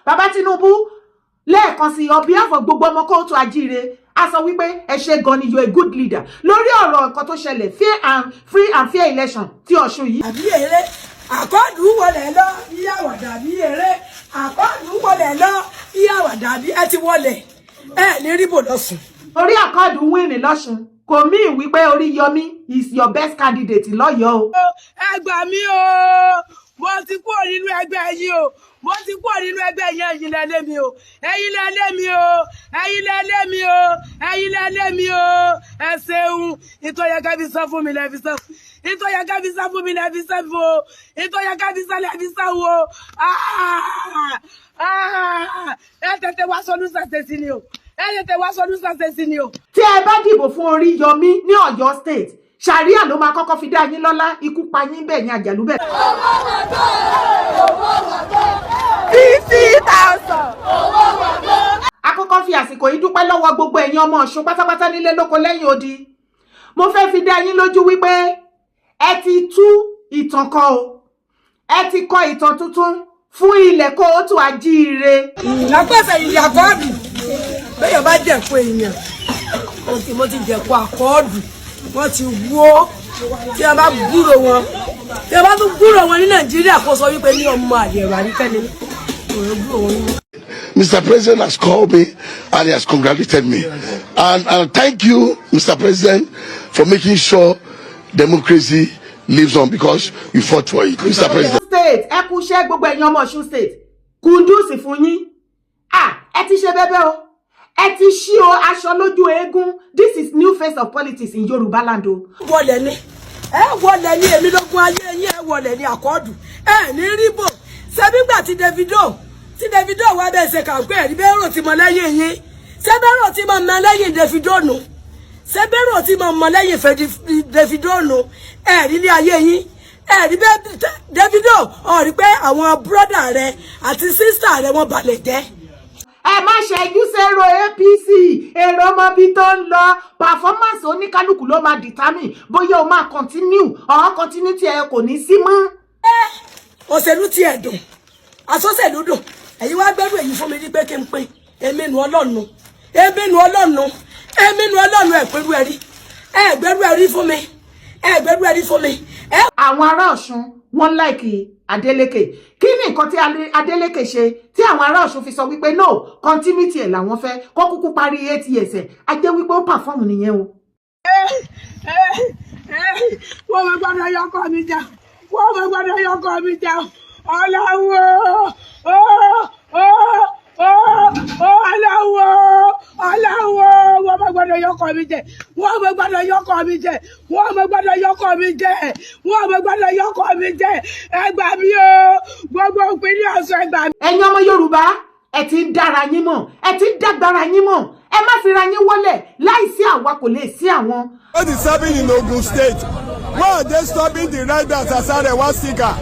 Bàbá Tinubu, lẹ́ẹ̀kan sí, on behalf of gbogbo ọmọ káàárọ̀ oòjíire, a sọ wípé ẹ ṣe gan ni, you are a good leader. Lórí ọ̀rọ̀ nǹkan tó ṣẹlẹ̀, fair and free and fair election tí Ọ̀ṣun yìí. Àbí eré Accord wọlé lọ bí àwàdà, bí eré Accord wọlé lọ bí àwàdà, bí ẹ ti wọlé, ẹ ní ríbò lọ́sùn. Orí Accord win lọ́ṣun kò mí wípé Oríyọmí is your best candidate lọ́yọ̀ọ́ o. Ẹ gbà mí o, mo ti kúrò nínú ẹgbẹ́ yìí o, mo ti kúrò nínú ẹgbẹ́ yẹn. Ẹ̀yin lẹ lé mi o, ẹ̀yin lẹ lé mi o, ẹ̀yin lẹ lé mi o, ẹ̀yin lẹ lé mi o. Ẹ ṣeun. Ìtọ́ yẹ ká fi sọ fún mi lẹ fi sọ, ìtọ́ yẹ ká fi sọ fún mi lẹ fi sọ fún o, ìtọ́ yẹ ká fi sọ lẹ fi sọ o. Ah! Ah! Ẹ tètè wá sọdún sàṣẹ sí ni o, ẹ tètè wá sọdún sàṣẹ sí ni o. Tí ẹ bá dìbò fún Oríyọmí ní Ọ̀yọ́ State, Sharia ló máa kọ́kọ́ fi dá yín lọ́lá, ikú pa yín bẹ́ẹ̀ ní àjàlú bẹ́ẹ̀. 50,000. Akọ́kọ́ fi àsìkò yìí dúpẹ́ lọ́wọ́ gbogbo ẹ̀yin ọmọ Ọ̀ṣun pátápátá nílé lóko lẹ́yìn odi. Mo fẹ́ fi dá yín lójú wípé ẹ ti tú ìtàn kọ o, ẹ ti kọ ìtàn tuntun fún ilẹ̀ káàárọ̀ oòjíire. Lápẹ̀sẹ̀ ìyá Accord, bẹ́ẹ̀ bá jẹ̀kọ́ èèyàn, mo ti jẹ̀kọ́ Accord, wọ́n ti wó. Tí a bá gbúrò wọn, tí a bá tún gbúrò wọn ní Nàìjíríà, kó sọ wípé ní ọmọ àlè ẹ̀rọ àríkẹ́ni òun gbúrò wọn ní. Mr. President has called me and he has congratulated me. And thank you, Mr. President, for making sure democracy lives on because you fought for it. Mr. President. State, ẹ kú iṣẹ́, gbogbo ẹ̀yin ọmọ Ọ̀ṣun State, kudos fún yín. Ah, ẹ ti ṣe bẹ́bẹ́ o, ẹ ti ṣí o aṣọ lójú eégún. This is new face of politics in Yorùbá land o. Wọlé ni, ẹ wọlé ní, èmi lógún ayé yín, ẹ wọlé ní Accord, ẹ ní ríbò. Ṣebígbà tí Davido wá bẹ́ẹ̀ ṣe kàǹpé, ẹ̀rí bẹ́ẹ̀ rò tí mo lẹ́yìn yín, ṣé bẹ́ẹ̀ rò tí mo mọ lẹ́yìn Davido nù? Ṣé bẹ́ẹ̀ rò tí mo mọ lẹ́yìn Davido nù? Ẹ̀rí ní ayé yín, ẹ̀rí bẹ́ẹ̀ Davido, ó rí pé àwọn brother rẹ àti sister rẹ, wọ́n balẹ̀ jẹ́. Ẹ má ṣẹ́jú sẹ́rọ APC, èrò ọmọbi tó ń lọ. Performance oníkálukú ló máa determine bóyá o máa continue or continuity ẹ kò ní sí mọ́. Òṣèlú tiẹ̀ dùn, àsọ́sẹ̀lú dùn. Ẹ̀yin wá gbẹ́rù èyí fún mi ní pé kí n pín. Èmi nu ọlọ́nu, èmi nu ọlọ́nu, èmi nu ọlọ́nu. Ẹ̀ pẹ̀lú ẹ̀rí, ẹ̀ gbẹ́rù ẹ̀rí fún mi, ẹ̀ gbẹ́rù ẹ̀rí fún mi. Àwọn ará Ọ̀ṣun, wọ́n like Adeleke. Kí ni nǹkan tí Adeleke ṣe tí àwọn ará Ọ̀ṣun fi sọ wípé no, continuity ẹ̀ làwọn fẹ́, kó kúkú parí 8 years ẹ̀? Á jẹ́ wípé ó perform nìyẹn o. Wọ́n mọ̀ gbọ́dọ̀ yọkọ mi jà, wọ́n mọ̀ gbọ́dọ̀ yọkọ mi jà. Ọlọ́wọ́, ọlọ́wọ́, ọlọ́wọ́, wọ́n mọ̀ gbọ́dọ̀ yọkọ mi jẹ, wọ́n mọ̀ gbọ́dọ̀ yọkọ mi jẹ, wọ́n mọ̀ gbọ́dọ̀ yọkọ mi jẹ, wọ́n mọ̀ gbọ́dọ̀ yọkọ mi jẹ. Ẹ gbà mí o, gbogbo ìpínlẹ̀ Ọ̀ṣun, ẹ gbà mí. Ẹ̀yin ọmọ Yorùbá, ẹ ti ń dára yín mọ̀, ẹ ti ń dágbára yín mọ̀. Ẹ má fira yín wọlẹ̀, láìsí àwa kò lè sí àwọn. What is happening in Ogun State? Why are they stopping the riders as Arewa sticker?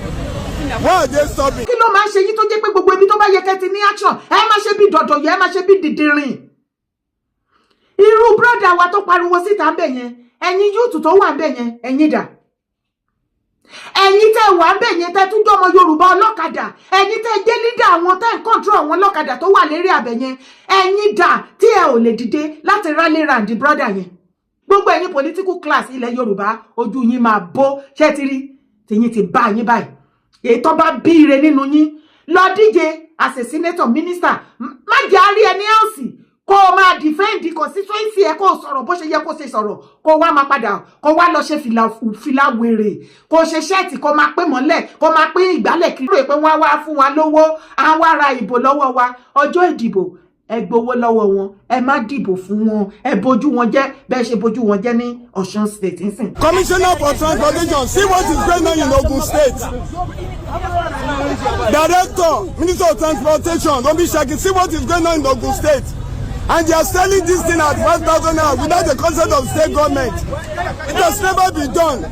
Why are they stopping? Kí ló máa ń ṣe yín tó jẹ́ pé gbogbo ibi tó bá yẹ kẹ́ ti ní action, ẹ má ṣe bí dọ̀dọ̀yọ̀, ẹ má ṣe bí dìdìrìn? Irú brother wa tó pariwo síta ń bẹ̀ yẹn, ẹ̀yin youth tó wà ń bẹ̀ yẹn, ẹ̀yin dà? Ẹ̀yin tẹ́ wà ń bẹ̀ yẹn, tẹ́ tún jẹ́ ọmọ Yorùbá ọlọ́kadà, ẹ̀yin tẹ́ jẹ́ leader àwọn tẹ́ ń control àwọn ọlọ́kadà tó wà lérí abẹ yẹn, ẹ̀yin dà tí ẹ ò lè dìde láti rally round the brother yẹn? Gbogbo ẹ̀yin political class ilẹ̀ Yorùbá, ojú yín máa bó. Ṣé ti rí tìyín ti bá yín báyìí? Èyí tó bá bí ire nínú yín, lọ díje as a senator, minister. Má jẹ́ àárí ẹni else kó o máa defend constituency ẹ, kó o sọ̀rọ̀ bó ṣe yẹ kó ṣe sọ̀rọ̀, kó o wá máa padà, kó o wá lọ ṣe fìlà, fìlà wèrè, kó o ṣe shirt, kó o máa pín mọ́lẹ̀, kó o máa pín ìgbálẹ̀ kiri. Rò pé wọ́n á wá fún wa lówó, á wá ra ìbò lọ́wọ́ wa. Ọjọ́ ìdìbò, ẹ gbowó lọ́wọ́ wọn, ẹ má dìbò fún wọn, ẹ bójú wọn jẹ́ bẹ́ẹ̀ ṣe bójú wọn jẹ́ ní Ọ̀ṣun State nsìn. Commissioner for Transportation, see what is going on in Ogun State. Director, Minister of Transportation, don't be shaking. See what is going on in Ogun State. And they are selling this thing at 5,000 naira without the consent of state government. It has never been done.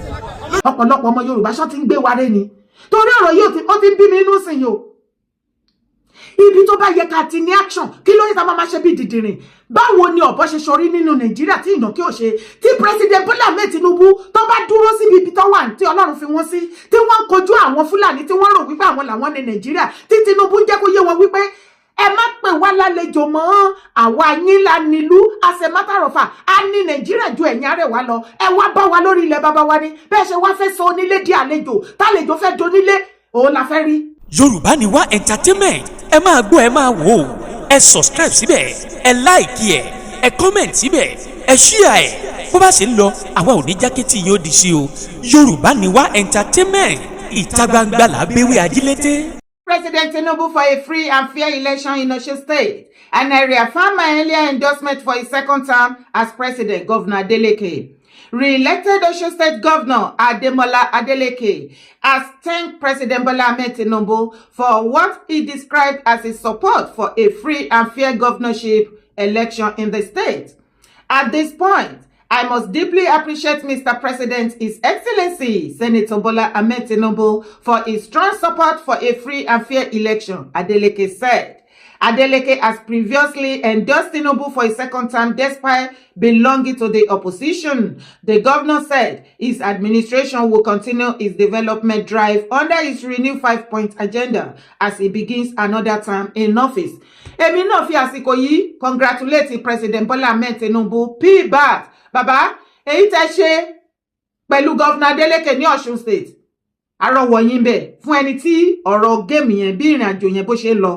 Ọ̀pọ̀lọpọ̀ ọmọ Yorùbá ṣọ́ ti ń gbé waré ni, torí ọ̀rọ̀ yìí ó ti ń bí mi inú sìn yìí o. Ibi tó bá yẹ ká ti ní action, kí ló ní ta máa ṣe bí dìdìrìn? Báwo ni ọ̀bọ ṣe sọrí nínú Nàìjíríà tí ìyàn kí ò ṣe, tí President Bola Ahmed Tinubu tó bá dúró síbi ibi tó wà tí Ọlọ́run fi wọ́n sí, tí wọ́n ń kojú àwọn Fúlàní tí wọ́n rò wípé àwọn làwọn ní Nàìjíríà, tí Tinubu ń jẹ́ kó yé wọn wípé Ẹ má pè wá lálejò mọ́. Àwa yín la nílùú. As a matter of fact, a ní Nàìjíríà ju ẹ̀yin Arẹwà lọ. Ẹ wá bá wa lórí ilẹ̀ bàbá wa ni. Bẹ́ẹ̀ ṣe wá fẹ́ sọ onílé di àlejò, tálejò fẹ́ donílé, òun la fẹ́ rí. Yorùbá Ni Wá Entertainment, ẹ máa gbọ́, ẹ máa wò ó. Ẹ subscribe síbẹ̀, ẹ like ẹ, ẹ comment síbẹ̀, ẹ share ẹ. Bó bá ṣe ń lọ, àwa ò ní jákẹ́tì yóò di sí o. Yorùbá Ni Wá Entertainment, ìta gbangba là gbéwé ajílété. President Tinubu for a free and fair election in Osun State, and I reaffirm my earlier endorsement for his second term as president, Governor Adeleke. Re-elected Osun State Governor Ademola Adeleke has thanked President Bola Ahmed Tinubu for what he described as his support for a free and fair governorship election in the state. "At this point, I must deeply appreciate Mr. President, His Excellency, Senator Bola Ahmed Tinubu, for his strong support for a free and fair election," Adeleke said. Adeleke has previously endorsed Tinubu for a second term despite belonging to the opposition. The governor said his administration will continue its development drive under his renewed five-point agenda as he begins another term in office. Èmi náà fi àsìkò yìí congratulate President Bola Ahmed Tinubu, PBAT. Bàbá, èyí tẹ́ ṣe pẹ̀lú Governor Adeleke ní Ọ̀ṣun State, àrọwọ̀ yín bẹ̀ fún ẹni tí ọ̀rọ̀ game yẹn, bí ìrìn àjò yẹn bó ṣe ń lọ,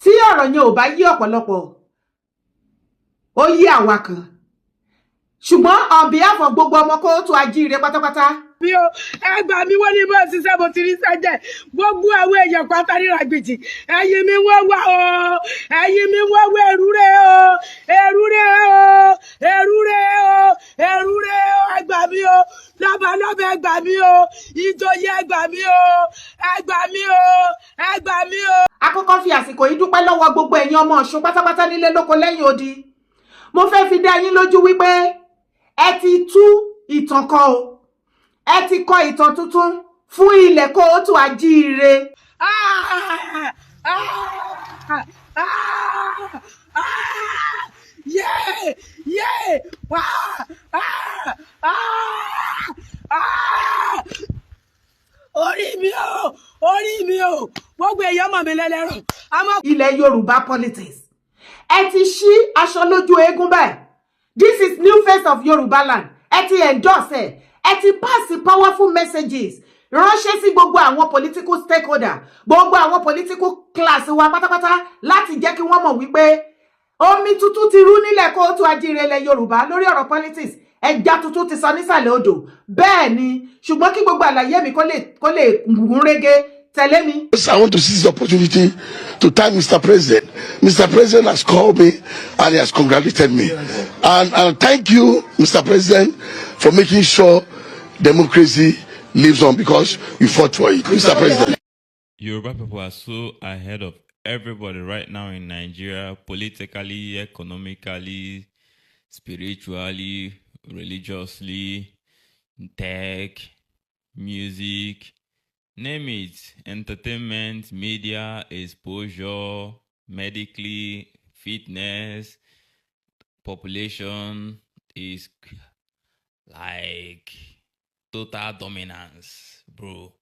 tí ọ̀rọ̀ yẹn ò bá yí ọ̀pọ̀lọpọ̀, ó yí àwa kan, ṣùgbọ́n on behalf of gbogbo ọmọ káàárọ̀ oòjíire pátápátá. Mi o, ẹ gbà mí. Wọ́n ní bó ṣiṣẹ́, mo ti rí sẹ́jẹ̀. Gbogbo àwọn èèyàn pátá ní Ràgbìjì, ẹ̀yìn mi wọ́n wá o, ẹ̀yìn mi wọ́n wá. Èrú rẹ̀ o, èrú rẹ̀ o, èrú rẹ̀ o, èrú rẹ̀ o. Ẹ gbà mí o, lọ́ba lọ́ba, ẹ gbà mí o, ìjòyè, ẹ gbà mí o, ẹ gbà mí o, ẹ gbà mí o. Akọ́kọ́ fi àsìkò yìí dúpẹ́ lọ́wọ́ gbogbo ẹ̀yin ọmọ Ọ̀ṣun pátápátá nílé lóko lẹ́yìn odi. Mo fẹ́ fi dá yín lójú wípé ẹ ti tú ìtàn kọ o, ẹ ti kọ ìtàn tuntun fún ilẹ̀ káàárọ̀ oòjíire. Ah! Ah! Ah! Ah! Yeah! Yeah! Ah! Ah! Ah! Ah! Orí mi o! Orí mi o! Gbogbo èèyàn mọ̀ mí lẹ́lẹ́rọ̀. Àmọ́ Ilẹ̀ Yorùbá politics, ẹ ti ṣí aṣọ lójú eégún báyìí. This is new face of Yorùbá land. Ẹ ti endorse ẹ, ẹ ti pass powerful messages ránṣẹ́ sí gbogbo àwọn political stakeholder, gbogbo àwọn political class wa pátápátá, láti jẹ́ kí wọ́n mọ̀ wípé omi tuntun ti rú nílẹ̀ káàárọ̀ oòjíire ilẹ̀ Yorùbá lórí ọ̀rọ̀ politics. Ẹja tuntun ti sọ nísàlẹ̀ odò. Bẹ́ẹ̀ ni, ṣùgbọ́n kí gbogbo àlàyé mi kó lè gún régé, tẹ̀lé mi. I want to seize the opportunity to thank Mr. President. Mr. President has called me and he has congratulated me. And thank you, Mr. President, for making sure democracy lives on because you fought for it. Mr. President. Yoruba people are so ahead of everybody right now in Nigeria, politically, economically, spiritually, religiously, tech, music, name it, entertainment, media, exposure, medically, fitness, population is like total dominance, bro.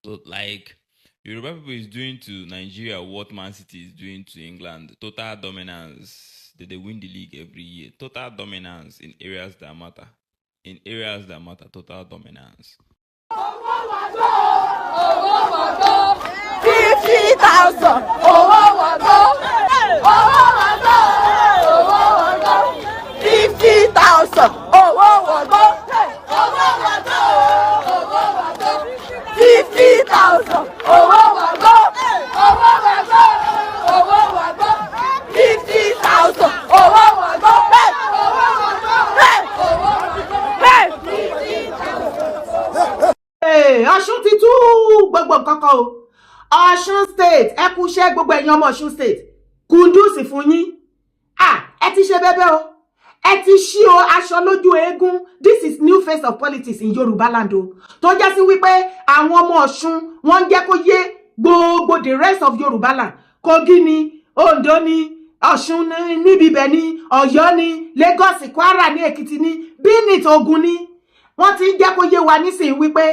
So like Yoruba people is doing to Nigeria what Man City is doing to England. Total dominance. They win the league every year. Total dominance in areas that matter. In areas that matter, total dominance. 50,000 owó wọgbó, owó wọgbó, owó wọgbó, 50,000 owó wọgbó, owó wọgbó, owó wọgbó, 50,000 owó wọgbó, owó wọgbó, owó wọgbó, 50,000 owó wọgbó, owó wọgbó, owó wọgbó, 50,000. Ọ̀ṣun ti tú gbogbo nǹkan kan o. Ọ̀ṣun State, ẹ kú iṣẹ́. Gbogbo ẹ̀yin ọmọ Ọ̀ṣun State, kudos fún yín. Ah, ẹ ti ṣe bẹ́bẹ́ o, ẹ ti ṣí o aṣọ lójú eégún. This is new face of politics in Yorùbá land o, tó jẹ́ sí wípé àwọn ọmọ Ọ̀ṣun wọ́n ń jẹ́ kó yé gbogbo the rest of Yorùbá land. Kogi ni, Ondo ni, Ọ̀ṣun ní níbi ibẹ̀ ní, Ọ̀yọ́ ní, Lagos, Kwara ní, Èkìtì ní, Benin, Ògùn ní, wọ́n ti ń jẹ́ kó yé wa nísìnyí wípé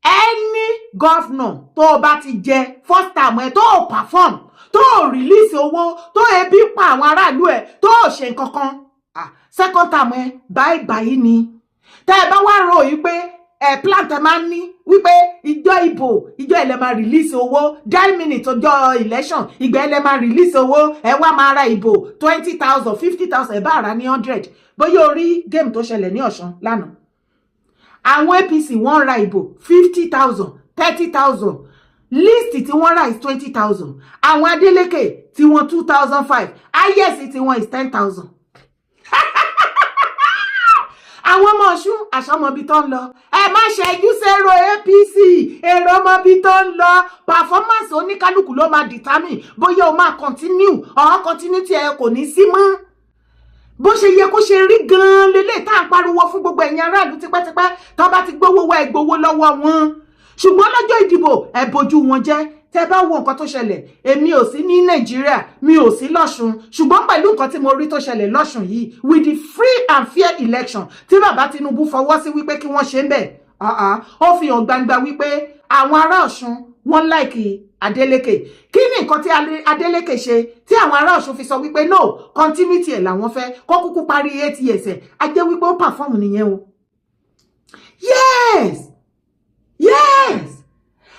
Any governor tó o bá ti jẹ first term ẹ, tó o perform, tó o release owó, tó ebi pa àwọn aráàlú ẹ, tó o ṣe nǹkan kan, ah, second term ẹ, bye bye ni. Tẹ́ ẹ bá wá rò yìí pé ẹ plan tẹ máa ń ní wípé ìjọ ìbò, ìjọ ilẹ̀ máa release owó, 9 minutes ọjọ́ election, ìgbà ilẹ̀ máa release owó, ẹ wá máa ra ìbò 20,000, 50,000, ẹ bá rà ní 100. Bóyá orí game tó ṣẹlẹ̀ ní Ọ̀ṣun lánàá, àwọn APC wọ́n ra ìbò 50,000, 30,000. Least tí wọ́n rà is 20,000. Àwọn Adeleke tí wọ́n 2,500, highest tí wọ́n is 10,000. Àwọn ọmọ Ọ̀ṣun àṣọmọbi tó ń lọ, ẹ má ṣẹ́jú sẹ́rọ APC. Èrò ọmọbi tó ń lọ, performance oníkálukú ló máa determine bóyá o máa continue or continuity ẹ kò ní sí mọ́. Bó ṣe yẹ kó ṣe rí gan-an lélẹ̀ tá à ń pariwo fún gbogbo ẹ̀yin aráàlú tipẹ́tipẹ́. Tó bá ti gbówó wá, ẹ gbowó lọ́wọ́ wọn, ṣùgbọ́n lọ́jọ́ ìdìbò, ẹ bójú wọn jẹ́. Tẹ́ bá wo nǹkan tó ṣẹlẹ̀, èmi ò sí ní Nàìjíríà, mi ò sí lọ́ṣun, ṣùgbọ́n pẹ̀lú nǹkan tí mo rí tó ṣẹlẹ̀ lọ́ṣun yìí, with the free and fair election tí bàbá Tinubu fọwọ́ sí wípé kí wọ́n ṣe ń bẹ̀, ó fi hàn gbangba wípé àwọn ará Ọ̀ṣun wọ́n like Adeleke. Kí ni nǹkan tí Adeleke ṣe tí àwọn ará Ọ̀ṣun fi sọ wípé no, continuity ẹ̀ làwọn fẹ́, kó kúkú parí 8 years ẹ̀? A jẹ́ wípé ó perform nìyẹn o. Yes,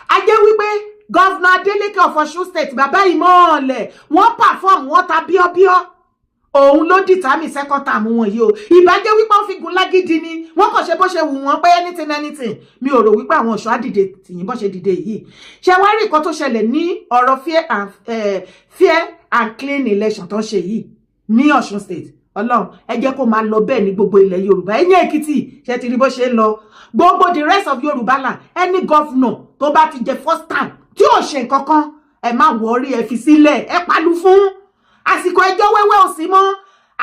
a jẹ́ wípé Governor Adeleke of Ọ̀ṣun State, bàbá ìmọ̀ọ́lẹ̀, wọ́n perform, wọ́n ta bíọ́bíọ́. Òun ló determine second term wọn yìí o. Ìbàjẹ́ wípé wọ́n fi gun lágídí ni, wọ́n kàn ṣe bó ṣe wù wọ́n pé anything anything, mi ò rò wípé àwọn ọ̀ṣọ́ á dìde tìyín bó ṣe dìde yìí. Ṣé wá rí nǹkan tó ṣẹlẹ̀ ní ọ̀rọ̀ fair and clean election tó ń ṣe yìí ní Ọ̀ṣun State? Ọlọ́run, ẹ jẹ́ kó máa lọ bẹ́ẹ̀ ní gbogbo ilẹ̀ Yorùbá. Ẹ̀yìn Èkìtì, ṣe ti rí bó ṣe ń lọ? Gbogbo the rest of Yorùbá land, any governor tó bá ti jẹ first time tí ò ṣe nǹkan kan, ẹ má worry, ẹ fi sílẹ̀, ẹ palu fún àsìkò. Ẹjọ́ wẹ́wẹ́ ò sí mọ́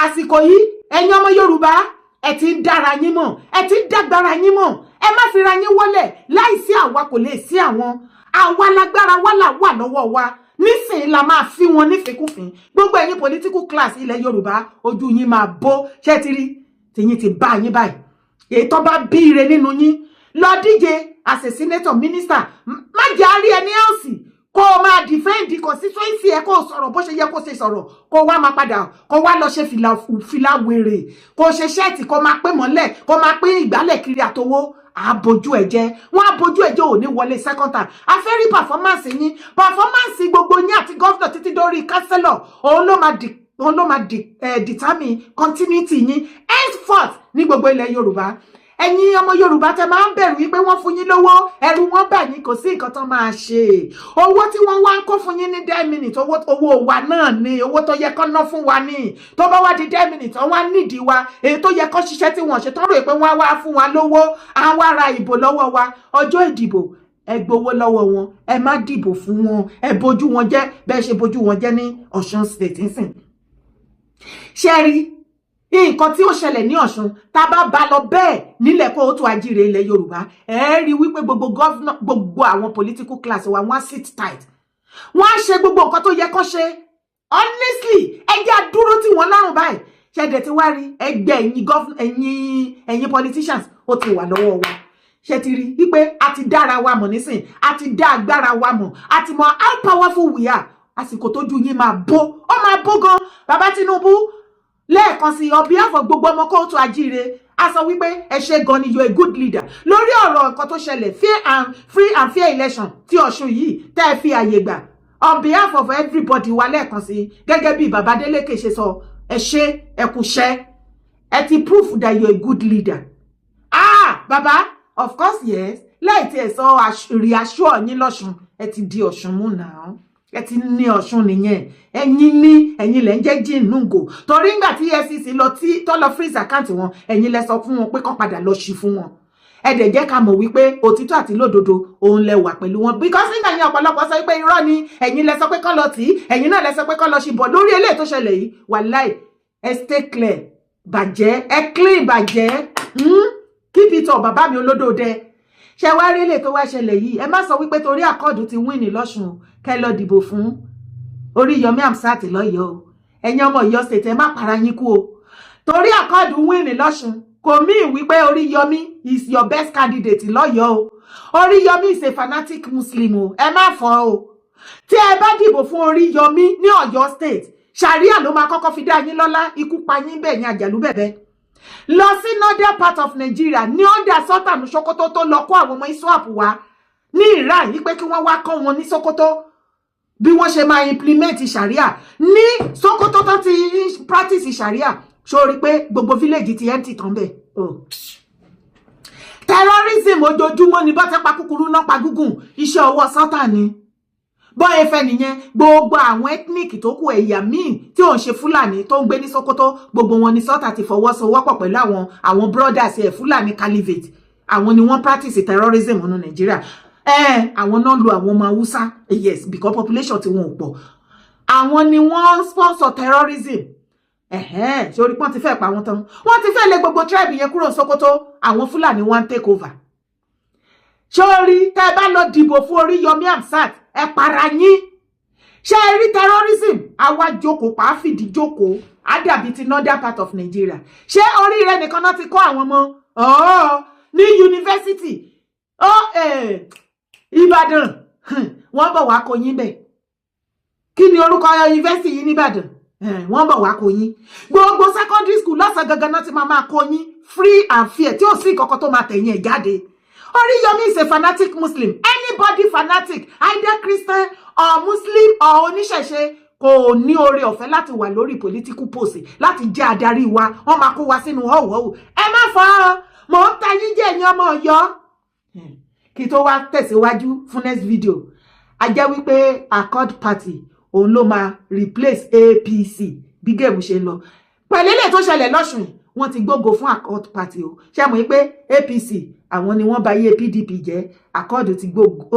àsìkò yìí. Ẹ̀yin ọmọ Yorùbá, ẹ ti ń dára yín mọ̀, ẹ ti ń dágbára yín mọ̀. Ẹ má fira yín wọlẹ̀. Láìsí àwa kò lè sí àwọn. Àwa lágbára wàhálà wà lọ́wọ́ wa nísìnyí, la máa fi wọn nífìkúfín. Gbogbo ẹ̀yin political class ilẹ̀ Yorùbá, ojú yín máa bó. Ṣé ti rí tìyín ti bá yín báyìí? Èyí tó bá bí ire nínú yín, lọ díje as a senator, minister. Má jẹ́ àárí ẹni else kó o máa defend constituency ẹ, kó o sọ̀rọ̀ bó ṣe yẹ kó o ṣe sọ̀rọ̀, kó o wá máa padà, kó o wá lọ ṣe fìlà, fìlà wèrè, kó o ṣe shirt, kó o máa pín mọ́lẹ̀, kó o máa pín ìgbálẹ̀ kiri àtowó. Àbójú ẹ jẹ́, wọ́n àbójú ẹ jẹ́, ò ní wọlé second time. Afẹ́rí performance yín, performance gbogbo yín àti governor títí dórí councillor, òun ló máa determine continuity yín henceforth ní gbogbo ilẹ̀ Yorùbá. Ẹ̀yin ọmọ Yorùbá tẹ máa ń bẹ̀rù wípé wọ́n fún yín lówó, ẹ̀rù wọn bà yín, kò sí nǹkan tán máa ṣe. Owó tí wọ́n wá ń kó fún yín ní 10 minutes, owó, owó wa náà ni, owó tó yẹ kán ná fún wa ní. Tó bá wá di 10 minutes, wọ́n wá nídìí wa, èyí tó yẹ kán ṣiṣẹ́ tí wọ́n ṣe tán, rò pé wọ́n á wá fún wa lówó, á wá ra ìbò lọ́wọ́ wa. Ọjọ́ ìdìbò, ẹ gbowó lọ́wọ́ wọn, ẹ má dìbò fún wọn, ẹ bójú wọn jẹ́ bẹ́ẹ̀ ṣe bójú wọn jẹ́ ní Ọ̀ṣun State nsìn. Ṣé rí nǹkan tí ó ṣẹlẹ̀ ní Ọ̀ṣun? Tá a bá bá lọ bẹ́ẹ̀ nílẹ̀ kóòtù àjíire ilẹ̀ Yorùbá, ẹ rí wípé gbogbo governor, gbogbo àwọn political class wa, wọ́n á sit tight, wọ́n á ṣe gbogbo nǹkan tó yẹ kó ṣe. Honestly, ẹ jẹ́ àdúró tí wọ́n lọ́rùn báyìí. Ṣẹ̀dẹ̀ tí wá rí ẹgbẹ́ ẹ̀yin governor, ẹ̀yin politicians, ó ti wà lọ́wọ́ wa. Ṣe ti rí wípé a ti dára wa mọ̀ nísìn, a ti dá agbára wa mọ̀, a ti mọ̀ how powerful we are? Àsìkò tójú yín máa bó, ó máa bó gan. Bàbá Tinubu, lẹ́ẹ̀kan sí, on behalf of gbogbo ọmọ kóòtù àjíire, a sọ wípé ẹ ṣe gan ni, you are a good leader. Lórí ọ̀rọ̀ nǹkan tó ṣẹlẹ̀, fair and free and fair election tí Ọ̀ṣun yìí tẹ́ ẹ fi àyè gbà, on behalf of everybody wa, lẹ́ẹ̀kan sí, gẹ́gẹ́ bí bàbá Adeleke ṣe sọ, ẹ ṣe, ẹ kú ṣẹ́, ẹ ti proof that you are a good leader. Ah, bàbá, of course, yes. Láì tí ẹ sọ, reassure yín lọ́ṣun, ẹ ti di Ọ̀ṣun mú náà, ẹ ti ní Ọ̀ṣun nìyẹn. Ẹ̀yin ní ẹ̀yin lẹ ń jẹ́ jíǹnùgò, torí ńgbà tí EFCC lọ tí tó lọ freeze account wọn, ẹ̀yin lẹ sọ fún wọn pé kán padà lọ ṣí fún wọn. Ẹ dẹ̀ jẹ́ ká mọ̀ wípé òtítọ́ àti lódodo òun lẹ wà pẹ̀lú wọn, because nígbà yẹn ọ̀pọ̀lọpọ̀ sọ pé irọ́ ni, ẹ̀yin lẹ sọ pé kán lọ tì í, ẹ̀yin náà lẹ sọ pé kán lọ ṣì bọ̀. Lórí eléyìí tó ṣẹlẹ̀ yìí, wàláì, ẹ stay clear bàjẹ́, ẹ clean bàjẹ́. Keep it up, bàbá mi olódòdẹ. Ṣe wá rí eléyìí tó wá ṣẹlẹ̀ yìí, ẹ má sọ wípé torí Accord ti win ní lọ́ṣun, kẹ́ lọ dìbò fún Oríyọmí Hamzat lọ́yọ̀ọ́ o. Ẹ̀yin ọmọ Ọ̀yọ́ State, ẹ má para yín kú o. Torí Accord win ní lọ́ṣun kò mean wípé Oríyọmí is your best candidate lọ́yọ̀ọ́ o. Oríyọmí is a fanatic Muslim o. Ẹ má fọ́ o. Tí ẹ bá dìbò fún Oríyọmí ní Ọ̀yọ́ State, Sharia ló máa kọ́kọ́ fi dá yín lọ́lá. Ikú pa yín bẹ́ẹ̀ yín àjàlú bẹ̀bẹ̀. Lọ sí northern part of Nigeria ní under Sultan Sokoto tó lọ kó àwọn ọmọ ISWAP wá ní Iran yìí pé kí wọ́n wá kọ́ wọn ní Sokoto bí wọ́n ṣe máa implement Sharia. Ní Sokoto tó ti practice Sharia, sórí pé gbogbo village ti empty tán bẹ́ẹ̀. Oh, terrorism ojoojúmọ́ ni. Bọ́tẹ́ pa kúkúrú náà pa gúngùn, iṣẹ́ ọwọ́ Sultan ni. Bọ́ọ̀ efẹ́ nìyẹn. Gbogbo àwọn ethnic tó kù, ẹ̀yà míì tí ò ń ṣe Fúlàní tó ń gbé ní Sokoto, gbogbo wọn ni Sultan ti fọwọ́sowọ́pọ̀ pẹ̀lú àwọn brothers ẹ̀, Fúlàní Caliphate. Àwọn ni wọ́n practice terrorism nínú Nàìjíríà. Ẹ àwọn náà lu àwọn ọmọ Haúsá, yes, because population tí wọn ò pọ̀. Àwọn ni wọ́n sponsor terrorism. Ẹ̀hẹ́n, sórí pọ́n ti fẹ́ pa wọ́n tán, wọ́n ti fẹ́ lé gbogbo tribe yẹn kúrò Sokoto. Àwọn Fúlàní wọ́n take over. Sórí tẹ́ ẹ bá lọ dìbò fún Oríyọmí Hamzat, ẹ para yín. Ṣé ẹ rí terrorism, àwa jókòó pa á, fìdí jókòó, á dàbí ti northern part of Nigeria. Ṣé orí rẹ nìkan náà ti kọ́ àwọn ọmọ ní yunifásitì Ìbàdàn? Wọ́n bọ̀ wá kó yín bẹ̀. Kí ni orúkọ yunifásitì yìí nìbàdàn? Wọ́n bọ̀ wá kó yín. Gbogbo secondary school, lọ́sàn-án gangan náà ti máa máa kó yín free and fair, tí ò sí ìkọ̀kọ̀ tó máa tẹ̀yìn ẹ̀ jáde. Oríyọmí is a fanatic Muslim. Anybody fanatic, either Christian or Muslim or oníṣẹ̀ṣe, kò ní oore ọ̀fẹ́ láti wà lórí political post, láti jẹ́ adarí wa. Wọ́n máa kó wa sínú họ́wùhọ́wù. Ẹ má fọ́ ọ, mò ń ta yín jẹ́, ẹ̀yin ọmọ Ọ̀yọ́. Kí tó wá tẹ̀síwájú fún next video, a jẹ́ wípé Accord Party òun ló máa replace APC bí game ṣe ń lọ. Pẹ̀lú ilé tó ṣẹlẹ̀ lọ́sùn, wọ́n ti gbógo fún Accord Party o. Ṣé mọ̀ pé APC, àwọn ni wọ́n bà yé PDP jẹ́? Accord ó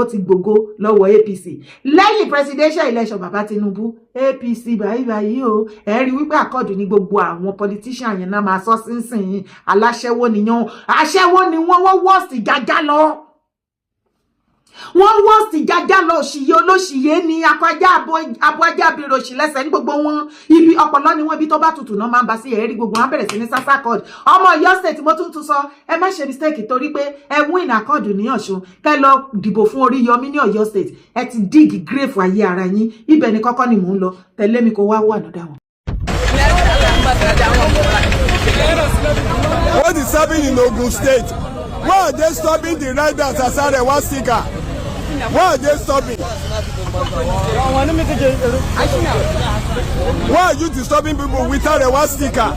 ti gbógo lọ́wọ́ APC lẹ́yìn presidential election bàbá Tinubu. APC báyìí báyìí o. Ẹ rí wípé Accord ní gbogbo àwọn politician yẹn náà máa sọ sínsìn. Aláṣẹ́wó nìyẹn, aṣẹ́wó ni wọ́n. Wọ́n worst jájá lọ, wọ́n worst jájá lọ. Òṣìyẹ olóṣìyẹ ni akọ ajá, abo ajá, abirò òṣì lẹ́sẹ̀ ní gbogbo wọn. Ibi ọpọlọ ni wọn, ibi tó bá tutù náà máa ń ba sí. Ẹ̀rí gbogbo wọn bẹ̀rẹ̀ sí ní sásá Accord. Ọmọ Ọ̀yọ́ State, mo tún tún sọ, ẹ má ṣe mistake torí pé ẹ win Accord ní Ọ̀ṣun, kẹ́ lọ dìbò fún Oríyọmí ní Ọ̀yọ́ State. Ẹ ti dig grave ayé ara yín. Ibẹ̀ ni kọ́kọ́ ni mò ń lọ. Tẹ̀lé mi kó wá wà lọ́dà wọn. What is happening in Ogun State? Why are they stopping the riders as Arewa sticker? Why are they stopping? Why are you disturbing people with Arewa sticker?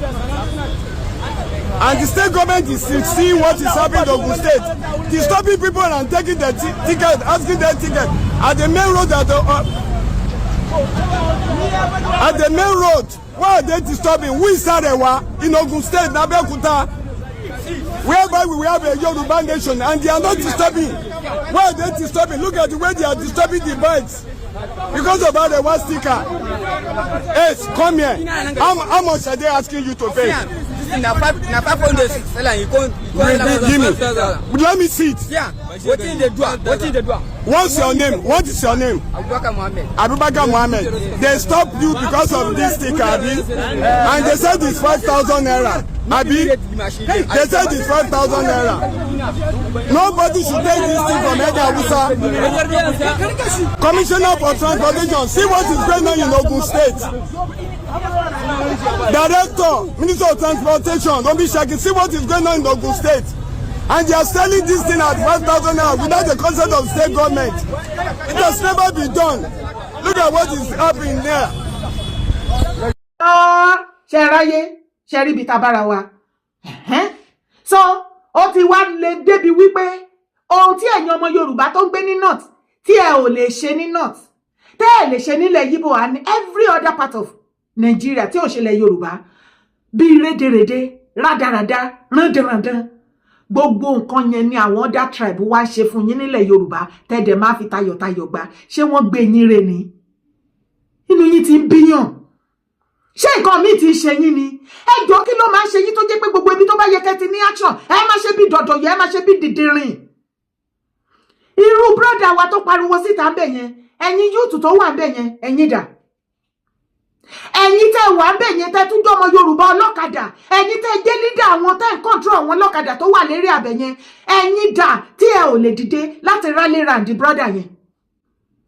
And the state government is seeing what is happening in Ogun State, disturbing people and taking their ticket, asking their ticket at the main road, at the main road. Why are they disturbing? Who is Arewa in Ogun State, Abeokuta, whereby we will have a Yoruba nation, and they are not disturbing? Why are they disturbing? Look at the way they are disturbing the bikes because of Arewa sticker. Hey, come here. How much are they asking you to pay? Na 500 sell am. You come, you come. Give me. Let me see it. Yeah, wetin dey do am? Wetin dey do am? What's your name? What is your name? Abubakar Muhammed. Abubakar Muhammed. They stop you because of this sticker, abi? And they said it's 5,000 naira, abi? They said it's 5,000 naira. Nobody should take this thing from any Hausa. Commissioner for Transportation, see what is going on in Ogun State. Director, Minister of Transportation, don't be shaking. See what is going on in Ogun State. And they are selling this thing at 5,000 naira without the consent of state government. It has never been done. Look at what is happening there. Ṣe ráyé ṣe rí ibi tá a bára wa? So ó ti wá lè débi wípé ohun tí ẹ̀yin ọmọ Yorùbá tó ń gbé ní north, tí ẹ ò lè ṣe ní north, tẹ́ ẹ lè ṣe nílẹ̀ Yíbò and every other part of Nigeria tí ò ṣe lẹ̀ Yorùbá, bíi rédèrèdè, rádaràda, rándanrandan, gbogbo nǹkan yẹn ni àwọn other tribe wá ṣe fún yín nílẹ̀ Yorùbá, tẹ́dẹ̀ máa fi tayọ̀tayọ̀ gbà. Ṣé wọ́n gbé yín re ni? Inú yín ti ń bíyàn. Ṣé nǹkan míì ti ń ṣe yín ni? Ẹ jọ, kí ló máa ń ṣe yín tó jẹ́ pé gbogbo ibi tó bá yẹ kẹ́ ti ní action, ẹ má ṣe bí dọ̀dọ̀yọ̀, ẹ má ṣe bí dìdìrìn? Irú brother wa tó pariwo síta ń bẹ̀ yẹn, ẹ̀yin youth tó wà ń bẹ̀ yẹn, ẹ̀yin dà? Ẹ̀yin tẹ́ wà ń bẹ̀ yẹn, tẹ́ tún jẹ́ ọmọ Yorùbá ọlọ́kadà, ẹ̀yin tẹ́ jẹ́ leader àwọn tẹ́ ń control àwọn ọlọ́kadà tó wà lérí abẹ yẹn, ẹ̀yin dà tí ẹ ò lè dìde láti rally round brother yẹn?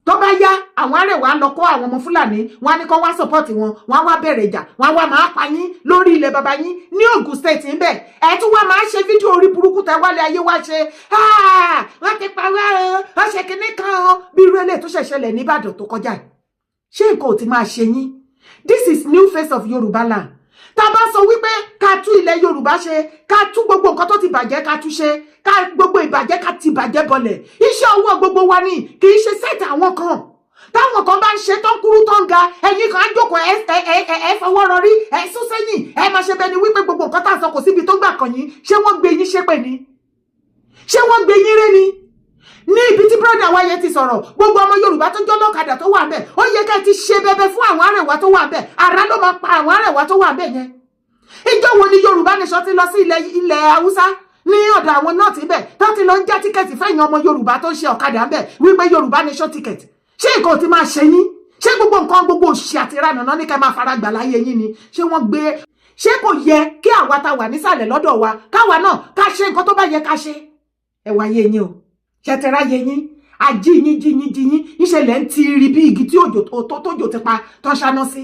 Tó bá yá, àwọn Arẹwà lọ kó àwọn ọmọ Fúlàní wọn á ní kó wá support wọn, wọn á wá bẹ̀rẹ̀ ìjà, wọn á wá máa pa yín lórí ilẹ̀ bàbá yín ní Ògùn State ńbẹ̀. Ẹ tún wá máa ṣe fídíò orí burúkú tẹ wálé ayé wá ṣe, wọ́n ti pa wá o, wọ́n ṣe kinní kan o, bí irú eléyìí tó ṣẹ̀ṣẹlẹ̀ nìbàdàn tó kọjá yìí. Ṣé nǹkan ò ti máa ṣe yín? This is new face of Yorùbá land. Tá a bá sọ wípé ká tú ilẹ̀ Yorùbá ṣe, ká tú gbogbo nǹkan tó ti bàjẹ́, ká tú ṣe, ká gbogbo ìbàjẹ́, ká ti bàjẹ́ bọlẹ̀, iṣẹ́ ọwọ́ gbogbo wa ni, kì í ṣe set àwọn kan. Táwọn kan bá ń ṣe tó ń kúrú tó ń ga, ẹ̀yin kan á jókòó, ẹ ẹ ẹ ẹ fọwọ́ rọrí, ẹ sún sẹ́yìn, ẹ máa ṣe bẹ́ẹ̀ ni wípé gbogbo nǹkan tá a sọ kò síbi tó gbà kàn yín. Ṣé wọ́n gbé yín ṣépè ni? Ṣé wọ́n gbé yín ré ni? Ní ibi tí brother wa yẹn ti sọ̀rọ̀, gbogbo ọmọ Yorùbá tó jọ́ lọ́kadà tó wà ńbẹ̀, ó yẹ ká ti ṣe bẹbẹ fún àwọn Arẹwà tó wà ńbẹ̀. Ara ló máa pa àwọn Arẹwà tó wà ńbẹ̀ yẹn. Ìjọ wo ni Yorùbá Nation ti lọ sí ilẹ̀ Haúsá ní ọ̀dọ̀ àwọn náà ti bẹ̀ tó ti lọ ń já ticket fẹ́yìn ọmọ Yorùbá tó ń ṣe ọ̀kadà ńbẹ̀ wípé Yorùbá Nation ticket? Ṣé nǹkan ò ti máa ṣe yín? Ṣé gbogbo nǹkan, gbogbo òṣì àti ìranà náà ní ká máa fara gbà láyé yín ni? Ṣé wọ́n gbé? Ṣé kò yẹ kí àwa ta wà nísàlẹ̀ lọ́dọ̀ wa, káwa náà ká ṣe nǹkan tó bá yẹ ká ṣe? Ẹ wá yé yín o, ṣẹtẹrá yé yín, ají yín jí yín jí yín, ìṣẹ̀lẹ̀ ń ti rí bí igi tí òjò tó tójò ti pa tó ń ṣáná sí.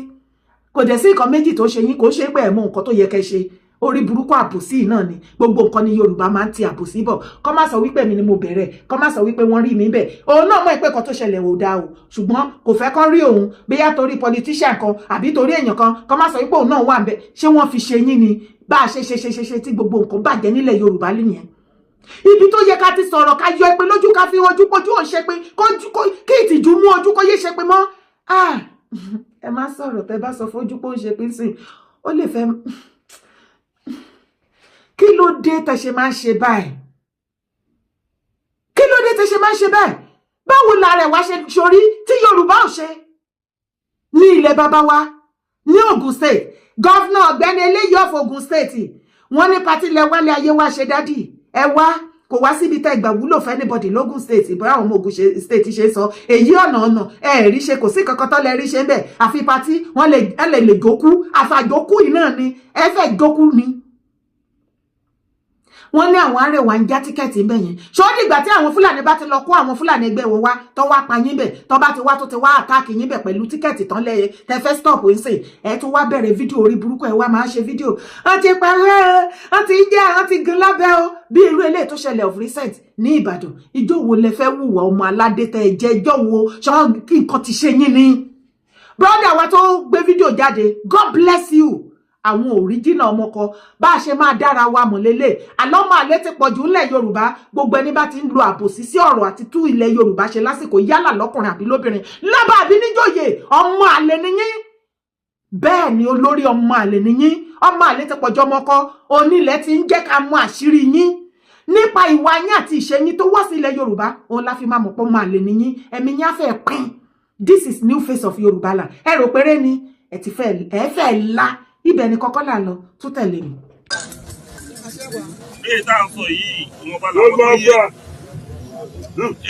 Kò dẹ̀ sí nǹkan méjì tó ṣe yín, kò ṣe pé ẹ̀ mọ nǹkan tó yẹ kẹ́ ṣe. Orí burúkú, àbòsí náà ni. Gbogbo nǹkan ní Yorùbá máa ń ti àbòsí bọ̀. Kọ́ má sọ wípé mi ni mo bẹ̀rẹ̀, kọ́ má sọ wípé wọ́n rí mi bẹ̀. Òun náà mọ̀ pé nǹkan tó ṣẹlẹ̀ ò dáa o, ṣùgbọ́n kò fẹ́ kán rí òun, bóyá torí politician kan àbí torí èèyàn kan, kọ́ má sọ wípé òun náà wà ń bẹ̀. Ṣé wọ́n fi ṣe yín ni? Bá a ṣe ṣe ṣe ṣe ṣe tí gbogbo nǹkan bàjẹ́ nílẹ̀ Yorùbá nìyẹn. Ibi tó yẹ ká ti sọ̀rọ̀, ká yọ ẹpin lójú, ká fi ojú pójú ò ṣe pé kí ìtìjú mú ojú kó yé ṣe pé mọ́. Ẹ má sọ̀rọ̀. Tẹ bá sọ fojú pé ó ń ṣe pín sí, ó lè fẹ́. Kí ló dé tẹ ṣe máa ń ṣe báyìí? Kí ló dé tẹ ṣe máa ń ṣe báyìí? Báwo la rẹ̀ wá ṣe sórí tí Yorùbá ò ṣe ní ilẹ̀ bàbá wa ní Ogun State? Governor ọ̀gbẹ́ni eléyìí of Ogun State, wọ́n ní party lẹ wálé ayé wá ṣe. Daddy, ẹ wá kò wá síbi tẹ́ ìgbà wúlò fún anybody lógùn State. Bóyá àwọn ọmọ Ògùn State ṣe sọ èyí, ọ̀nà ẹ rí ṣe, kò sí kankan tó lè rí ṣe ń bẹ̀ àfi party. Wọ́n lè ẹ lè jókú, àfàjókù yìí náà ni ẹ fẹ́ jókú ni. Wọ́n ní àwọn Arẹwà ń já ticket ń bẹ̀ yẹn. Ṣó dìgbà tí àwọn Fúlàní bá ti lọ kó àwọn Fúlàní ẹgbẹ́ wọn wá, tó wá pa yín bẹ̀, tó bá ti wá, tó ti wá attack yín bẹ̀ pẹ̀lú ticket tán lẹ́yẹ tẹ fẹ́ stop ń sìn, ẹ tún wá bẹ̀rẹ̀ fídíò orí burúkú, ẹ wá máa ṣe fídíò, wọ́n ti parẹ́, wọ́n ti jẹ́, wọ́n ti gun lábẹ́ o, bí irú eléyìí tó ṣẹlẹ̀ of recent ní Ìbàdàn. Ìjọ wo lẹ fẹ́ wùwà ọmọ aládé tẹ ẹ jẹ́? Ìjọ wo ṣọ́ kí nǹkan ti ṣe yín ni? Brother wa tó gbé fídíò jáde, God bless you. Àwọn òríjìnà ọmọ kan bá a ṣe máa dára wa mọ̀ lélẹ̀. Àlọ́mọ àlẹ́ ti pọ̀jù ńlẹ̀ Yorùbá. Gbogbo ẹni bá ti ń lo àbòsí sí ọ̀rọ̀ àti tú ilẹ̀ Yorùbá ṣe lásìkò, yálà lọ́kùnrin àbí lóbìnrin, lọ́ba àbí níjòyè, ọmọ àlè nìyín. Bẹ́ẹ̀ ni, olórí ọmọ àlè nìyín. Ọmọ àlè ti pọ̀jù ọmọ kọ́. Onílẹ̀ ti ń jẹ́ ká mọ àṣírí yín nípa ìwà yín àti ìṣe yín tó wá sí ilẹ̀ Yorùbá. Òun la fi máa mọ̀ pọ́ ọmọ àlè nìyín. Ẹ̀mí yín á fẹ́ pín. This is new face of Yorùbá land. Ẹ rò péré ni ẹ ti fẹ́, ẹ fẹ́ la ibẹ̀ ni kọ́kọ́ là lọ tó tẹ̀lé mi. Bí èyí tá à ń sọ yìí, ìwọ̀nba làwọn tó yé.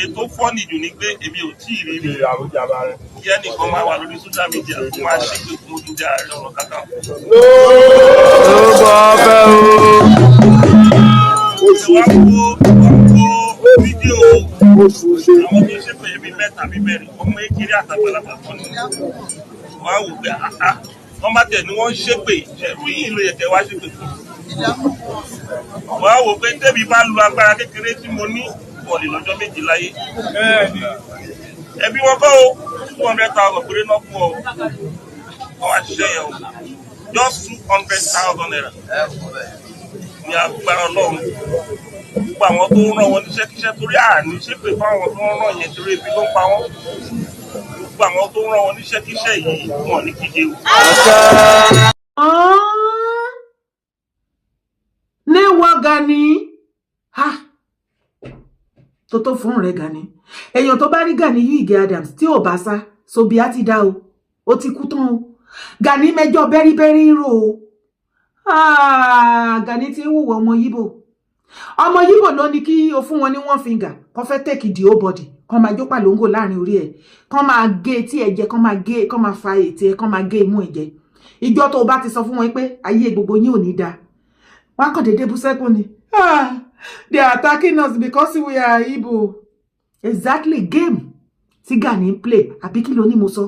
Ètò funny jù ni pé èmi ò tí ì rí rí kí ẹnìkan máa wà lórí social media kó máa ṣépè fún odindi Ààrẹ Ọ̀nà Kakanfò. Ló bọ́ fẹ́ o. Wá wo fídíò àwọn tó ṣépè yẹn, bíi mẹ́ta bíi mẹ́rin, ọmọ kékeré àtàgbàlagbà kan ni. Wọ́n á wò pé àá wọ́n bá tẹ̀ ní wọ́n ń ṣépè, ṣẹ́rú yìí ló yẹ kẹ́ wá ṣépè fún. Wọ́n á wò pé tẹ́bi bá lu agbára kékeré tí mo ní wọ̀lì lọ́jọ́ 2 láyé. Ẹbí wọn kọ́ o, 200,000 péré náà fún ọ. Wọ́n wá ṣiṣẹ́ yẹn o, just ₦200,000 ní agbára Ọlọ́run. Gbogbo àwọn tó ń rán wọn níṣẹ́kíṣẹ́, torí àní ṣépè fáwọn tó ń rán yẹn, torí ebi ló ń pa wọ́n. Gbogbo àwọn tó ń rán wọn níṣẹ́kíṣẹ́ yìí, wọn ní kíje o. Ní wọ́n Gani ha tó tó fún rẹ̀ Gani. Èèyàn tó bá rí Gani Ìgè Adams tí ò bá sá sobia ti dá o, ó ti kú tán o. Gani mẹjọ bẹ́ríbẹ́rí ń rò o. Ah, Gani ti ń hùwà ọmọ Yíbò. Ọmọ Yíbò ló ní kí o fún wọn ní one finger kó fẹ́ take the whole body. Kán máa jó pàlóńgò láàrin orí ẹ̀, kán máa gé etí ẹ̀ jẹ, kán máa gé, kán máa fa ètè ẹ̀, kán máa gé imú ẹ̀ jẹ. Ìjọ tó o bá ti sọ fún wọn pé ayé gbogbo yín ò ní dáa, wọn á kàn déédéé bú sẹ́kún ni. "Ah, they are attacking us because we are Igbo." Exactly game tí Gani ń play, àbí kí ló ní mo sọ?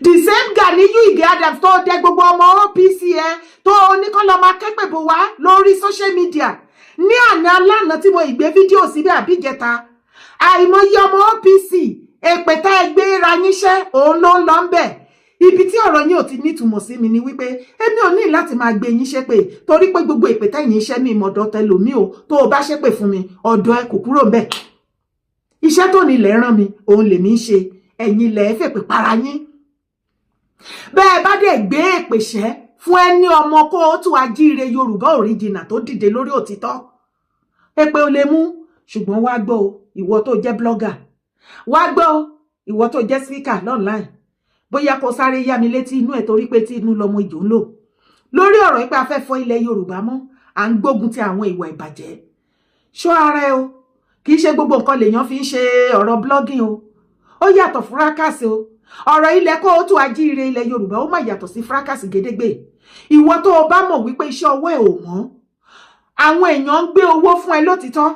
The same Ganiyu Ige Adams tó dẹ gbogbo ọmọ OPC ẹ, tó oníkan lọ máa kẹ́pẹ̀ bò wá lórí social media ní àná alánà tí mo ìgbé fídíò síbẹ̀ àbíjẹta, àìmọye ọmọ OPC, èpè tá ẹ gbé ra yíṣẹ́ òun ló ń lọ ń bẹ̀. Ibi tí ọ̀rọ̀ yín ò ti nítumọ̀ sí mi ni wípé èmi ò ní láti máa gbé yín ṣépè, torí pé gbogbo èpè tẹ̀yìn iṣẹ́ mi ìmọ̀dọ̀ tẹlòmí o. Tó o bá ṣépè fún mi, ọ̀dọ̀ ẹ kò kúrò ń bẹ̀. Iṣẹ́ tó ní ilẹ̀ rán mi, òun lèmi ń ṣe. Ẹ̀yin lẹ̀ fèpè para yín. Bẹ́ẹ̀ bá dẹ̀ gbé èpè ṣẹ́ fún ẹni ọmọ kó o tún ajíire Yorùbá original tó dìde lórí òtítọ́, èpè ò lè mú. Ṣùgbọ́n wá gbọ́ o, ìwọ tó jẹ́ blogger, wá gbọ́ o, ìwọ tó jẹ́ speaker online, bóyá kó sáré yá mi létí inú ẹ̀, torí pé tí inú lọmọ ìjò ń lò lórí ọ̀rọ̀ pé a fẹ́ fọ́ ilẹ̀ Yorùbá mọ́, à ń gbógun ti àwọn ìwà ìbàjẹ́. Ṣọ́ ara ẹ o. Kì í ṣe gbogbo nǹkan lèèyàn fi ń ṣe ọ̀rọ̀ blogging o. Ó yàtọ̀ fracas o. Ọ̀rọ̀ ilẹ̀ kóòtù ajíire ilẹ̀ Yorùbá, ó má yàtọ̀ sí fracas gédégbé. Ìwọ tó o bá mọ̀ wípé iṣẹ́ ọwọ́ ẹ̀ ò mọ́, àwọn èèyàn ń gbé owó fún ẹ lótìtọ́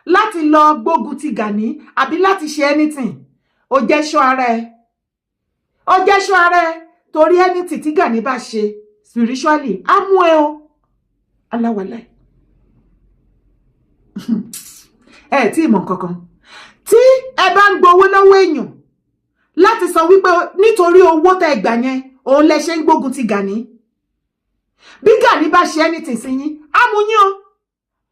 láti lọ gbógun ti Gani àbí láti ṣe anything, ó jẹ́ ṣọ́ ara ẹ, ó jẹ́ ṣọ́ ara ẹ, torí anything tí Gani bá ṣe spiritually, á mú ẹ o. Aláwàláì, ẹ tí ì mọ̀ kankan. Tí ẹ bá ń gbowó lọ́wọ́ èèyàn láti sọ wípé nítorí owó tẹ́ gbà yẹn, òun lẹ ṣe ń gbógun ti Gani, bí Gani bá ṣe anything sí yín, á mú yín o.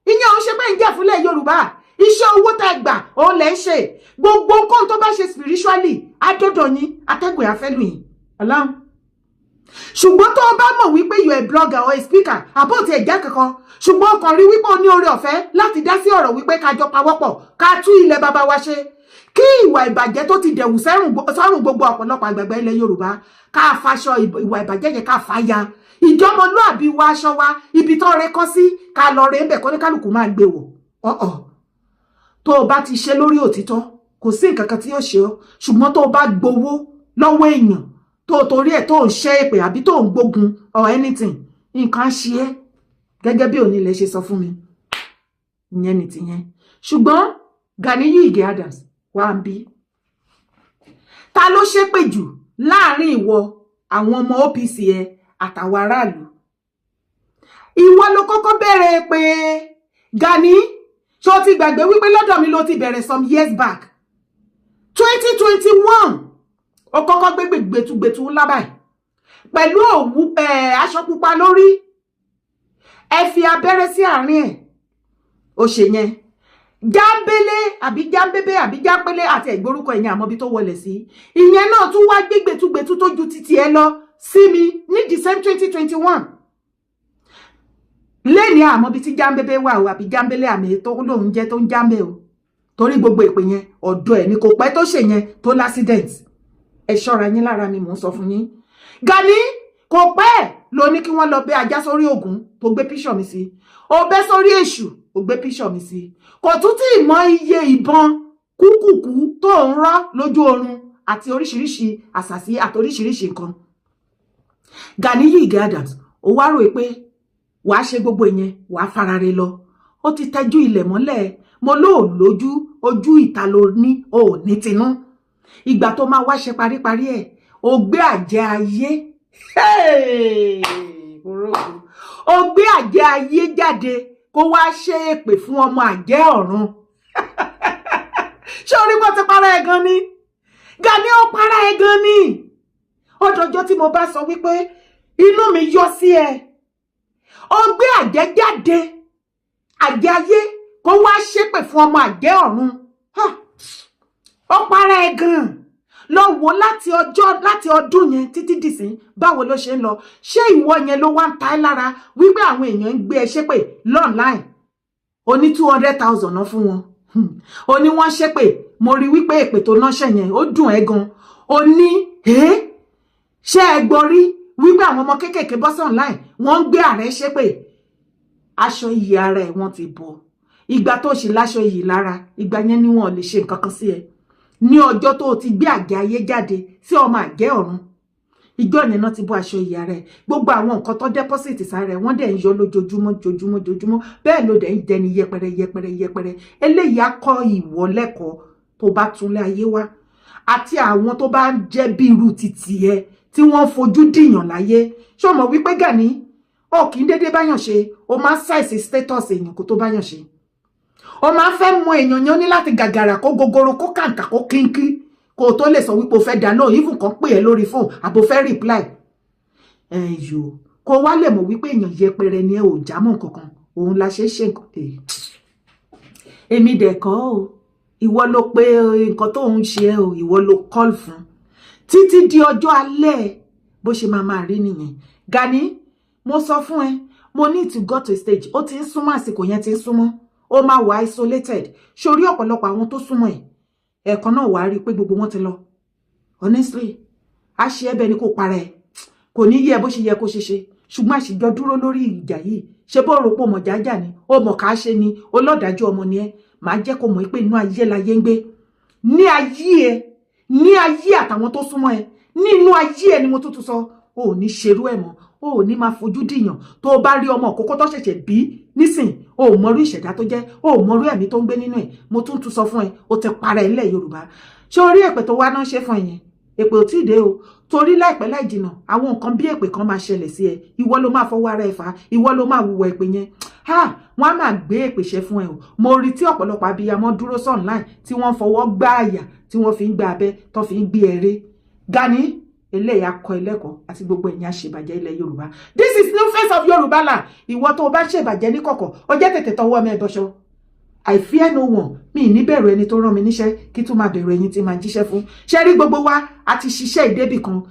Ìyẹn òun ṣe pé ń jà fúnlẹ̀ Yorùbá. Iṣẹ́ owó tẹ́ gbà, òun lẹ ń ṣe. Gbogbo nǹkan tó bá ṣe spiritually, á dọ́dọ̀ yín, atẹ́gùn àfẹ́lù yín ọlọ́run. Ṣùgbọ́n tó o bá mọ̀ wípé you are a blogger or a speaker, àbó ti ẹ̀já kankan, ṣùgbọ́n ọkàn rí wípé o ní oore ọ̀fẹ́ láti dá sí ọ̀rọ̀ wípé ká jọ pawọ́pọ̀, ká tú ilẹ̀ bàbá wa ṣe, kí ìwà ìbàjẹ́ tó ti dẹ̀wù sọ́rùn gbogbo ọ̀pọ̀lọpọ̀ àgbàgbà ilẹ̀ Yorùbá, ká faṣọ ìwà ìbàjẹ́ yẹn, ká fà ya ìjọmọlúàbí wa, aṣọ wa, ibi tó rẹ kọ́ sí, ká lọ rẹ ń bẹ̀, kọ́ ní kálukú máa gbé wò ọ̀ọ̀. Tó o bá ti ṣe lórí òtítọ́, kò sí nǹkan kan tí yóò ṣe ọ́. Ṣùgbọ́n tó o bá gbowó lọ́wọ́ èèyàn, tó o torí ẹ̀ tó ń ṣẹ́ èpè àbí tó ń gbógun or anything, nǹkan á ṣe ẹ́, gẹ́gẹ́ bí onílẹ̀ ṣe sọ fún mi. Ìyẹn ni tìyẹn. Ṣùgbọ́n Ganiyu Ige Adams, wá ń bí, ta ló ṣépè jù láàrin ìwọ, àwọn ọmọ OPC ẹ àtàwọn aráàlú? Ìwọ ló kọ́kọ́ bẹ̀rẹ̀ pé Gani. Ṣó ti gbàgbé wípé lọ́dọ̀ mi ló ti bẹ̀rẹ̀ some years back, 2021? Ó kọ́kọ́ gbé gbẹ̀tùgbẹ̀tù ńlá báyìí pẹ̀lú òwú aṣọ pupa lórí, ẹ fi abẹ́rẹ́ sí àárín ẹ̀, ó ṣe yẹn jábélé àbí jábébé àbí jápélé àti ẹ̀gbórúkọ ìyẹn, àmọ́ bí tó wọlé sí. Ìyẹn náà tún wá gbé gbẹ̀tùgbẹ̀tù tó ju títí ẹ lọ sí mi ní December 2021. Lẹ́ni àmọ́ bí tí jábébé wà o, àbí jábélé, àmì tó lóun jẹ́ tó ń jábé o, torí gbogbo ìpè yẹn ọ̀dọ̀ ẹ̀ ni. Kò pẹ́ tó ṣe yẹn tó l'accident. Ẹ ṣọ́ra yín lára mi, mò ń sọ fún yín. Gani, kò pẹ́ ló ní kí wọ́n lọ bẹ́ ajá sórí Ògún tó gbé píṣọ̀ mi sí, ó bẹ́ sórí Èṣù, ó gbé píṣọ̀ mi sí. Kò tún tí ì mọ iye ìbọn kúkùkú tó ń rọ́ lójú oorun àti oríṣiríṣi àṣàsí àti oríṣiríṣi nǹkan. Ganiyu Ige Adams, ó wá rò pé wàá ṣe gbogbo ìyẹn, wàá fara re lọ. Ó ti tẹjú ilẹ̀ mọ́lẹ̀. Mo lóò lójú, ojú ìta ló ní, ò ní tinú. Ìgbà tó máa wá ṣe paríparí ẹ̀, ó gbé àjẹ́ ayé, ó gbé àjẹ́ ayé jáde kó wá ṣe èpè fún ọmọ àjẹ́ ọ̀run. Ṣé orí wọn ti para ẹ̀ gan ni? Gani, ó para ẹ̀ gan ni. Ọdọjọ́ tí mo bá sọ wípé inú mi yọ sí ẹ, ó gbé àjẹ́ jáde, àjẹ́ ayé, kó wá ṣépè fún ọmọ àjẹ́ ọ̀run, ó para ẹ̀ gan. Lọ wò láti ọjọ́, láti ọdún yẹn títí dìsín, báwo ló ṣe ń lọ? Ṣé ìwọ yẹn ló wá ń ta ẹ́ lára wípé àwọn èèyàn ń gbé ẹ ṣépè online? O ní 200,000 náà fún wọn, o ní wọ́n ṣépè. Mo rí wípé èpè tó náṣẹ́ yẹn, ó dùn ẹ́ gan. O ní ṣé ẹ gbọ́ rí wípé àwọn ọmọ kéékèèké bọ́ sí online, wọ́n ń gbé ààrẹ ṣépè? Aṣọ iyì ara ẹ̀ wọ́n ti bọ̀. Ìgbà tó ṣì láṣọ iyì lára, ìgbà yẹn ni wọn ò lè ṣe nǹkan kan sí ẹ. Ní ọjọ́ tó o ti gbé àgẹ́ ayé jáde sí ọmọ àgẹ́ ọ̀run, ìjọ yẹn náà ti bọ́ aṣọ ìyá rẹ̀. Gbogbo àwọn nǹkan tó deposit sára ẹ̀, wọ́n dẹ̀ ń yọ lójoojúmọ́, jojúmọ́, jojúmọ́. Bẹ́ẹ̀ ló dẹ̀ ń dẹni yẹpẹrẹ, yẹpẹrẹ, yẹpẹrẹ. Eléyìí á kọ́ ìwọ lẹ́kọ̀ọ́ tó bá túnlé ayé wá, àti àwọn tó bá ń jẹ́ bí irú títì ẹ tí wọ́n fojú dìyàn láyé. Ṣé o mọ̀ wípé Gani ó kì í dédé báyàn ṣe? O máa ń ṣàìsí status èèyàn kó tó báyàn ṣe. O máa ń fẹ́ mọ èèyàn yẹn, ó ní láti gàgàrà, kó gogoro, kó kàǹkà, kó kínkín, kó o tó lè sọ wípé o fẹ́ dá lóhùn, even kan pè ẹ́ lórí fóònù àbò fẹ́ reply ẹ yò, kó wá lè mọ̀ wípé èèyàn yẹpẹrẹ ni ẹ, ò jámọ́ nǹkankan. Òun la ṣe ṣe nǹkan. Èmi dẹ̀ kọ́ o, ìwọ ló pé nǹkan tó ń ṣe ẹ o, ìwọ ló call fún. Títí di ọjọ́ alẹ́, bó ṣe máa máa rí nìyẹn. Gani, mo sọ fún ẹ, mo need to go to a stage. Ó ti ń súnmọ́, àsìkò yẹn ti ń súnmọ́. Ó máa wà isolated sórí ọ̀pọ̀lọpọ̀ àwọn tó súnmọ́ ẹ̀. Ẹ̀ẹ̀kan náà wàá rí i pé gbogbo wọn ti lọ. Honestly, a ṣe ẹ bẹ́ẹ̀ ni kò para ẹ̀, kò ní yẹ bó ṣe yẹ kó ṣe ṣe. Ṣùgbọ́n àṣìjọ dúró lórí ìjà yìí. Ṣe bó rò pé mọ̀ jájà ni, ó mọ̀ ká ṣe ni, olọ́dàájú ọmọ ni ẹ. Màá jẹ́ kó mọ̀ pé inú ayé láyé ń gbé. Ní ayé ẹ, ní ayé àtàwọn tó súnmọ́ ẹ, ní inú ayé ẹ ni mo tútù sọ, o ò ní ṣerú ẹ mọ́. O ò ní máa fojú dìyàn. Tó o bá rí ọmọ òkókó tó ṣẹ̀ṣẹ̀ bí nísìn, o ò mọrú ìṣẹ̀dá tó jẹ́, o ò mọrú ẹ̀mí tó ń gbé nínú ẹ̀. Mo tún tún sọ fún ẹ, o ti para ẹ̀ ńlẹ̀ Yorùbá. Ṣé orí èpè tó wá náà ṣe fún ẹ yẹn? Èpè ò tí ì dé o, torí láìpẹ́ láì jìnà, àwọn nǹkan bí èpè kan máa ṣẹlẹ̀ sí ẹ. Ìwọ ló máa fọwọ́ ara ẹ fà á, ìwọ ló máa wùwà èpè yẹn. Ha, wọ́n á máa gbé èpè ṣe fún ẹ o. Mo rí tí ọ̀pọ̀lọpọ̀ abiyamọ dúró online tí wọ́n fọwọ́ gbá àyà, tí wọ́n fi ń gbá abẹ́, tó fi ń gbé ẹrẹ́. Gani, eléyà akọ ẹlẹ́kọ̀ọ́ àti gbogbo ẹ̀yin àṣebàjẹ́ ilẹ̀ Yorùbá. This is new face of Yorùbá land. Ìwọ tó o bá ṣèbàjẹ́ ní kọ̀kọ̀, ó jẹ́ tètè tọwọ́ ọmọ ẹ bọṣọ. I fear no one. Mi ní bẹ̀rù ẹni tó rán mi níṣẹ́, kí tún máa bẹ̀rù ẹ̀yin tí máa jíṣẹ́ fún. Ṣé rí gbogbo wa, a ti ṣiṣẹ́ ìdébì kan,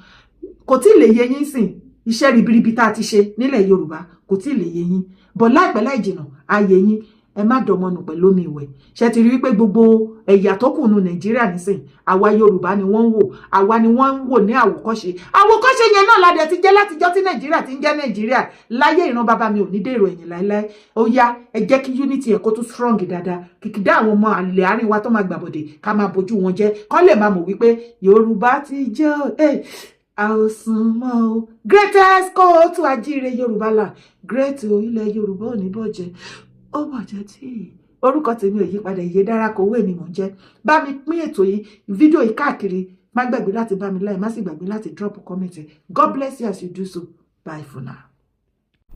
kò tí ì lè yé yín sìn. Iṣẹ́ ribiribi tá a ti ṣe nílẹ̀ Yorùbá kò tí ì lè yé yín bọ̀. Láìpẹ́ láì jìnà, ayé yín. Ẹ má dọmọnù pẹ̀lú omi ìwẹ̀. Ṣe ti rí wípé gbogbo ẹ̀yà tó kù nù Nàìjíríà nísìn, àwa Yorùbá ni wọ́n ń wò, àwa ni wọ́n ń wò ní àwòkọ́ṣe. Àwòkọ́ṣe yẹn náà ládẹ ti jẹ́ látijọ́ tí Nàìjíríà ti ń jẹ́ Nàìjíríà. Láyé ìran bàbá mi ò ní dèrò ẹ̀yìn láéláé. Ó yá, ẹ jẹ́ kí unity ẹ̀ kó tún strong dáadáa. Kìkìdá àwọn ọmọ àlè àárín wa tó máa gbàbọ̀dè, ká máa bójú wọn jẹ́, kọ́ lè máa mọ̀ wípé Yorùbá ti jẹ́ àòsùnmọ́ o. Greatest kóòtù ajíire Yorùbá là great o. Ilẹ̀ Yorùbá ò ní bọ̀jẹ̀, ó bọ̀jẹ̀ tí orúkọ tèmi ò yí padà. Ìyè dára kò wé ni mò ń jẹ́. Bá mi pín ètò yìí, fídíò yìí káàkiri. Má gbàgbé láti bá mi like, má sì gbàgbé láti drop comment. God bless you as you do so. Bye for now.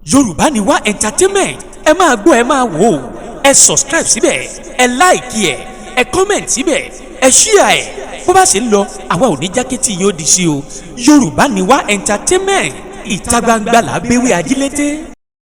Yorùbá Ni Wá Entertainment, ẹ máa gbọ́, ẹ máa wò ó. Ẹ subscribe síbẹ̀, ẹ like ẹ, ẹ comment síbẹ̀, ẹ share ẹ. Bó bá ṣe ń lọ, àwa ò ní jákẹ́tì yóò di sí o. Yorùbá Ni Wá Entertainment, ìta gbangba là á béwé ajílété.